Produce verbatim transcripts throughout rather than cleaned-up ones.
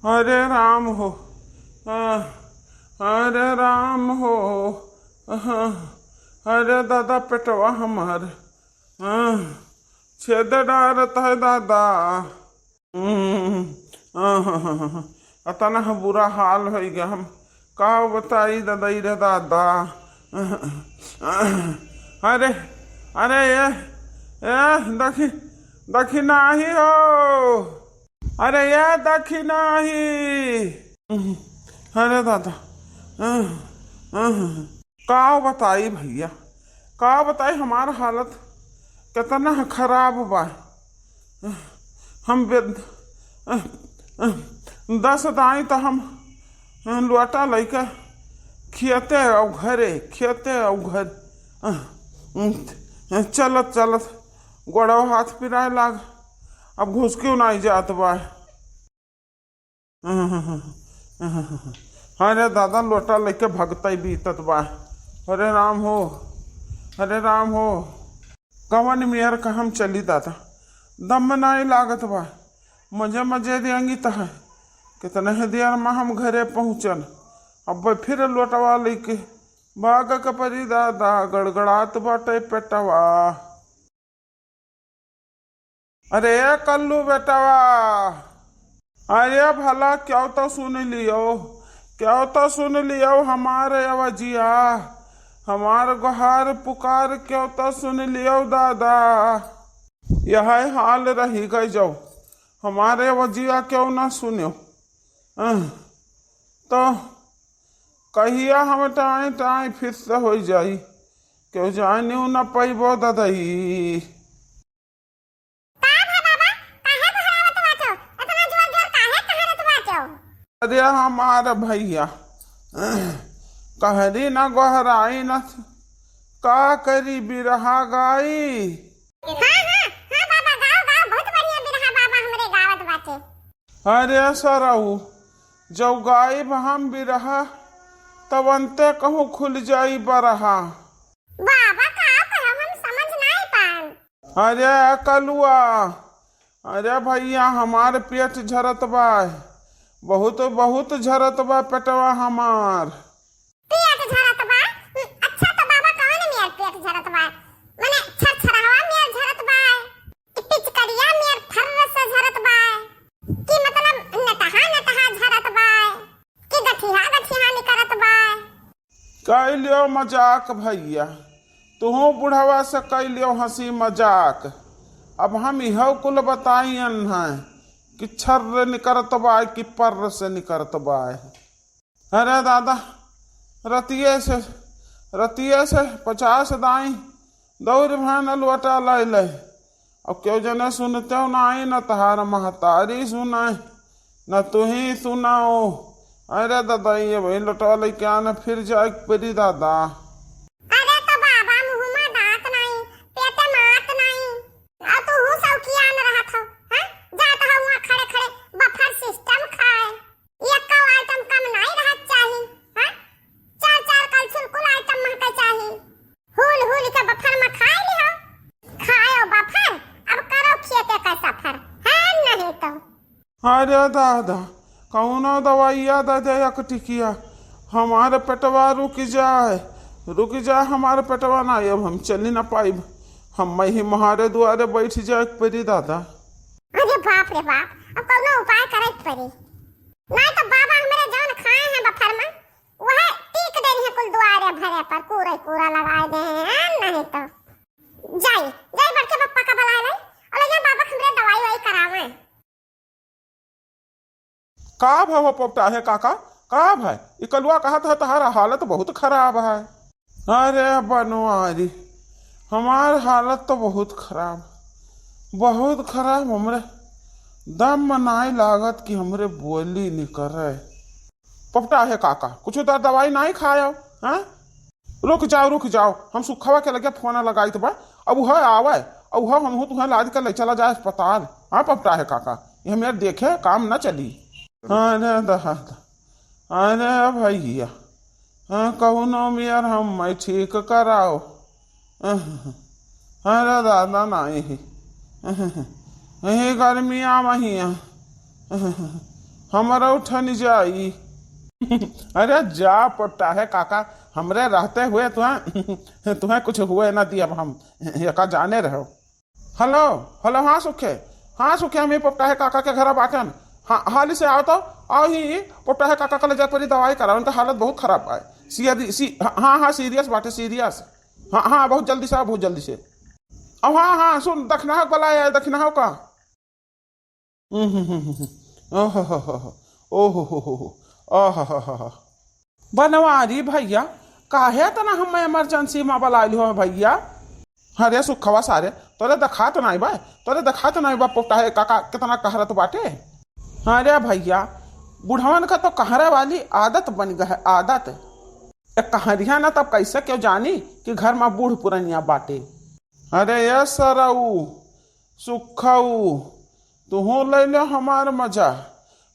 अरे राम हो, आ, अरे राम हो, आ, अरे दादा पेटवा हमार, आ, छेद डारत है दादा। हम्म, आ, अतना बुरा हाल होइ गया, हम का बताई दादा रे दादा। अरे, अरे ये, ए, दखी, दखी नाही हो। अरे ये दखिनाही। अरे दादा, का बताई भइया, का बताई, हमार हालत केतना खराब बा। हम बे-, दस दाई त हम लोटा लइके खेते अउ घरे, खेते अउ घर, चलत चलत गोड़वा हाथ पिराए लाग, अब घुसकियो नाई जात बा। अरे दादा, लोटा लइके भगतई बीतत बा। अरे राम हो, अरे राम हो, कवन मेर का हम चली दादा, दम नाई लागत बा। मजे मजे रेंगित है, कितने ही देर में हम घरे पहुँचन। अब फिर लोटवा लइके भाग के परी दादा, गड़गड़ात बाटे पेटवा। अरे ए कल्लू बेटवा, अरे भला क्यों तो सुन लियो, क्यों तो सुन लियो हमार अवजिया, हमार गुहार पुकार क्यों तो सुन लियो दादा। यह हाल रही गई जाओ, हमार अवजिया क्यों ना सुन्यो। अह, तो कहिया हम टाई टाई फिर से होइ जाई, क्यों जानियो ना पैबो ददई। का भा बाबा, काहे गोहरावत बाटो? एतना जोर जोर काहे कहरत बाटो? अरे हमार भइया, कहरी ना गोहराई ना, का करी बिरहा गाई। हाँ, हाँ, हाँ बाबा, गाओ, गाओ, बहुत बढ़िया बिरहा बाबा हमरे गावत बाटे। अरे सरऊ, जब गाइब हम बिरहा, तब अंते कहूँ खुल जाई बरहा। बाबा, का कहो, हम समझ नाई पाएन। अरे कलुआ, अरे भइया, हमार पेट झरत बा, बहुत, बहुत झरत बा पेटवा हमार। पेट झरत बा? अच्छा तो बाबा, कौन मेर पेट झरत बा? मने छरछरहवा मेर झरत बा? कि पिचकरिया मेर फर्र से झरत बा? कि मतलब नटहा नटहा झरत बा? कि गठिहा गठिहा निकरत बा? कइ लियो मजाक भइया, तुहूँ बुढ़वा से कइ लियो हँसी मजाक। अब हम इहो कुल बताइयन हैं कि छर्र निकरत बा कि पर्र से निकरत बा। अरे दादा, रतिये से, रतिये से पचास दाई दौड़ भान लोटा लइले। अब क्यों जने सुनते हो नाई, न तहार महतारी सुनाए, न तुही सुनाओ। अरे दादा, ये भाई लोटा लइके आना, फिर जाए के परी दादा। अरे तो बाबा, मुँह में दाँत नाई, पेटे मात नाई, और तू हूँ सौकियान रहत हो, हैं? जात हो वहाँ खड़े खड़े बफर सिस्टम खाए। एक्को आइटम कम नाई रहत चाही, हाँ? चार चार कलछुल कुल आइटम महके चाही। हुल हुल के बफर में खाए लिहो। खायो बफर, अब करो खेते का सफर, है नहीं तो। अरे दादा, कौनो दवाइया दे दे एक टिकिया, हमार पेटवा रुक जाए, रुक जाए हमार पेटवा, ना अब हम चली ना पाइब, हम ही महारे दुआरे बैठ जाए के परी दादा। अरे बाप रे बाप, अब कौनो उपाय करे के परी। नाहीं तो बाबा हमरे जौन खाए हैं बफर में, वह टीक देनी है कुल दुआरे भरे पर, कूड़े कूड़ा लगाए दे हैं, नहीं तो। जाई, जाई बड़के पप्पा का बुलाए लाई, और ले जा बाबा के हमरे दवाई वाई करावे। का भवा पपटा है काका, का भाई? ई कलुआ कहत है तहारा हालत बहुत खराब है। अरे बनवारी, हमार हालत तो बहुत खराब, बहुत खराब। हमरे दम नाई लागत कि हमरे बोली निकरे। पपटा है काका, कुछ तो दवाई नाई खायो, हाँ? रुक जाओ, रुक जाओ, हम सुखवा के लगे फोन लगाइत बा, अब उहे आवे, अब उहे हमहू तुहे लाद के ले चला जाए अस्पताल। हाँ पपटा है काका, ये मेरे देखे काम न चली। अरे दहा, अरे भइया, हाँ, कौनो मेर हम मैं ठीक कराओ। अरे दादा, नाई ही। यही गर्मिया महिया। हमरो ठन जाई। अरे जा पोपटाहे काका, हमरे रहते हुए तुहें, तुहें कुछ हुए ना दियब हम, एका जाने रहो। हेलो, हेलो, हाँ सुखे, हाँ सुखे, हम ही पोपटाहे काका के घरा बाटन। हाँ, हाली से आओ तो, आओ ही, पोपटाहे काका के ले जाए परी दवाई करा, उनका हालत बहुत खराब है। सीरियस, सी-, हाँ, हाँ, हाँ, सीरियस बाटे, सीरियस। हाँ, हाँ, बहुत जल्दी से आओ, बहुत जल्दी से। अब हाँ, हाँ, सुन, दखिनहा बलाए है, दखिनहा का। हम्म, हम्म, हम्म, हम्म। ओहो हो हो हो। ओहो हो हो हो। बनवारी भैया, काहे तना हम इमरजेंसी में बलाइल हो भैया? अरे सुखवा सारे, तोरे देखात नाई बा, तोरे देखात नाई बा, पोपटाहे काका कितना कहरत बाटे। अरे भैया, बुढ़वन का तो कहरे वाली आदत बन गए है, आदत। ए कहरिया ना तब कैसे क्यों जानी कि घर में बूढ़ पुरनिया बाटे। अरे ए सरऊ, सुखऊ, तुहूँ ले लो हमार मजा,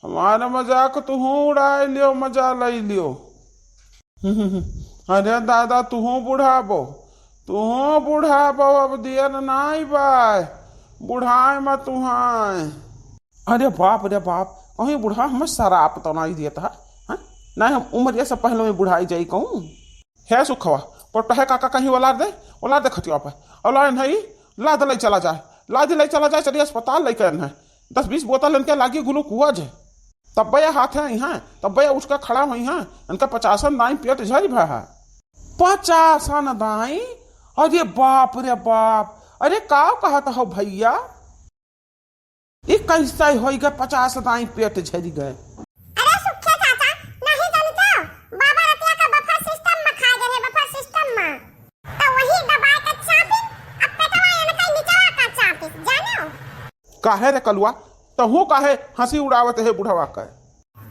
हमार मजाक तुहूँ उड़ाए लियो, मजा ले लियो। अरे दादा, तुहूँ बुढ़ाबो, तुहूँ बुढ़ाबो, अब देर नाई बाय, बुढ़ाए मत तुहाए। अरे बाप रे बाप, कहीं बुढ़ा हमें सराप तो नाई देता है, हाँ? नाई हम उम्र से पहले में बुढ़ाई जाई कहूँ। हे सुखवा, पोपटाहे काका कहीं ओलार दे, ओलार दे खटिया पे, ओलार नहीं, लाद ले चला जाए, लाद ले चला जाए, चलिए अस्पताल लेके आना है। दस बीस बोतल इनके लागी ग्लूकोज। तब्बे ये हाथ है यहाँ, तब्बे ये उठ के खड़ा हुई हैं, इनका पचासन दाई पेट झरी भा है। पचासन दाई? अरे बाप रे बाप, अरे काव कहत हो भैया? ई कैसे होई गए पचास दाई पेट झरी गए? अरे सुखे चाचा, नहीं जानते हो? बाबा रतिया का बफर सिस्टम में खा गए, बफर सिस्टम में। तो वही दबाए के चापिस, अब पेटवा इनका निचवा का चापिस, जाने हो? काहे रे कलुआ, तहू काहे हंसी उड़ावत है बुढ़वा का?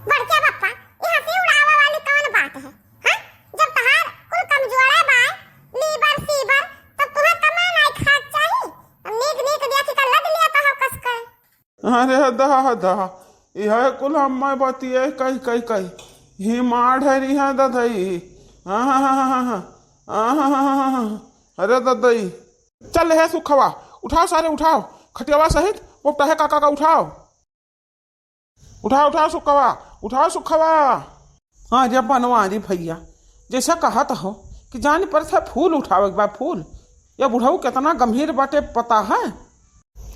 बड़के बप्पा, ई हंसी उड़ावे वाली कौन बात है? हाँ? जब तहार कुल कमजोरे बाय, लीवर सीवर, तब तुहे कमा नाई खात चाही? अब नीक नीक देख के लद लिया तो हो कस के। अरे दा दा, यह कुल हम्मे बतिये कही कही कही ही मार ढेरी है ददई। हाँ, हाँ, हाँ, हाँ, हाँ। अरे ददई, चल हे सुखवा, उठाओ सारे उठाओ, खटियावा सहित पोपटाहे काका का उठाओ। उठाओ, उठाओ सुखवा, उठाओ सुखवा। हाँ रे बनवारी भैया, जैसा कहत हो कि जानी पर से फूल उठावे के बा, फूल। ये बुढ़ऊ कितना गंभीर बाटे, पता है?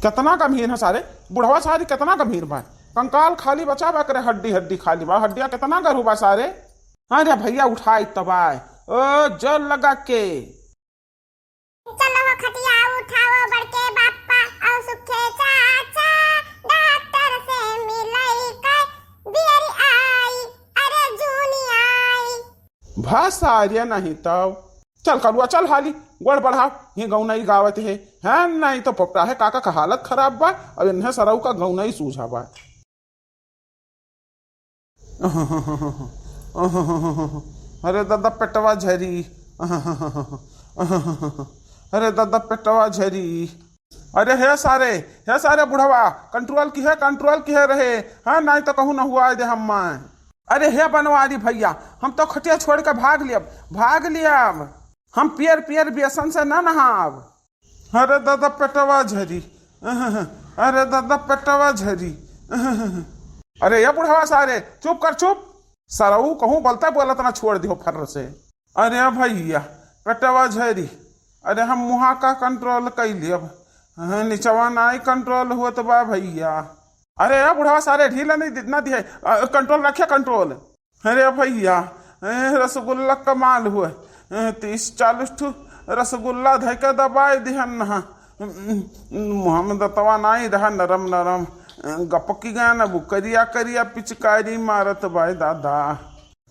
कितना गंभीर है सारे, बुढ़वा सारी कितना गंभीर बा। कंकाल खाली बचा बा, करे हड्डी, हड्डी खाली बा, हड्डिया कितना गरू बा सारे। हाँ रे भैया, उठाई तबाय, ओ जोर लगा के। चलो हो खटिया उठाओ बड़के बाप्पा, औ सुखे चाचा, डॉक्टर से मिलई के बियरी आई, अरे जूनी आई। भा सारिया नहीं तब। चल कलुआ, चल हाली, गोड़ बढ़ाओ, ये गौनई गावत है, हैं? नहीं तो पोपटाहे काका का हालत खराब बा, अब इन्हें सरऊ का गौनई सूझा बा। अरे दादा पेटवा झरी। अरे दादा पेटवा झरी। अरे हे सारे, हे सारे बुढ़वा, कंट्रोल किहे, कंट्रोल किहे रहे, हाँ, नाई तो कहूँ न हुआ दे हम। अरे हे बनवारी भैया, हम तो खटिया छोड़ के भाग लियब, भाग लियब। हम पियर पियर बेसन से ना नहाब। अरे दादा पेटवा झरी, अरे दादा पेटवा झरी। अरे ये बुढ़वा सारे, चुप कर, चुप। सरऊ कहूँ बोलता बोलत ना छोड़ दियो फर्र से। अरे भैया, पेटवा झरी। अरे हम मुहा का कंट्रोल कई लेब। हाँ, निचवा नाई कंट्रोल होत बा भैया। अरे ये बुढ़वा सारे, ढीला नहीं दि-, ना दिहे, अ, कंट्रोल रखे, कंट्रोल। अरे भैया, ए, रसगुल्ला कमाल हुए। ए, तीस चालीस ठू रसगुल्ला धइ के दबाए दिहन हा। मुँह में दतवा नाई रहा, नरम नरम। गपकी गया न, वो करिया करिया पिचकारी मारत बाय दादा।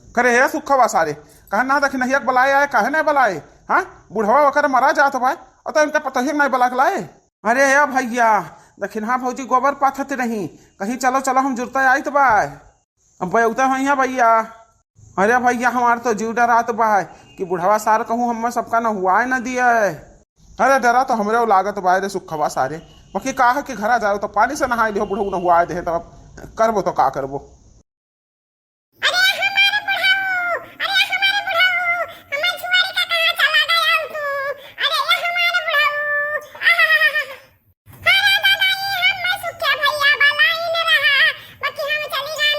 करे हे सुखवा सारे, कहा ना दखिनहिया के बलाए आए, काहे नहीं बलाए? हाँ, बुढ़वा ओकर मरा जात बाय, अतः इनका पतोहिया के नहीं बला के लाए। अरे हे भैया, दखिनहा भौजी गोबर पाथत रही, कहीं चलो चलो हम जुरता आइत बाय। अब बयौता होइहाँ भैया। अरे भैया, हमार तो जीव डरात बा है कि बुढ़वा सार कहूँ हम्मे सबका न हुआए न दिए। अरे डरा तो हमरे लागत बा रे सुखवा सारे, बाकी का है कि घरा जाओ तो पानी से नहाए लिहो, बुढ़ऊ न हुआए दे, तब करबो तो का करबो। अरे हमारे बुढ़ऊ, अरे हमारे बुढ़ऊ, हमार छुआरी का कहाँ चला गया तू? अरे ये हमारे बुढ़ऊ, आहा। अरे दादा, ई हम्मे सुखे भैया बलाइन रहा, बाकी हम चली गन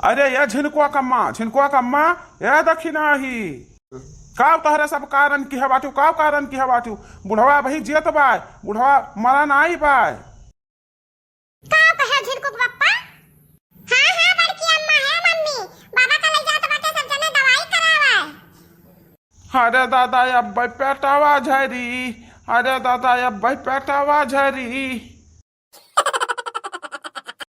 अरे ये झिनकुआ कम्मा, झिनकुआ कम्मा, ये दखिनाही। काव तहरे सब कारण किहे बाटू, काव कारण किहे बाटू? बुढ़वा अबही जियत बाय, बुढ़वा मरा नाई बाय। का कहे झिनकुक बप्पा? हाँ, हाँ, बड़की अम्मा, हे मम्मी, बाबा का लइ जात बाटे सब जने दवाई करावे। अरे दादा, अब्बे पेटवा झरी, अरे दादा, अब्बे पेटवा झरी।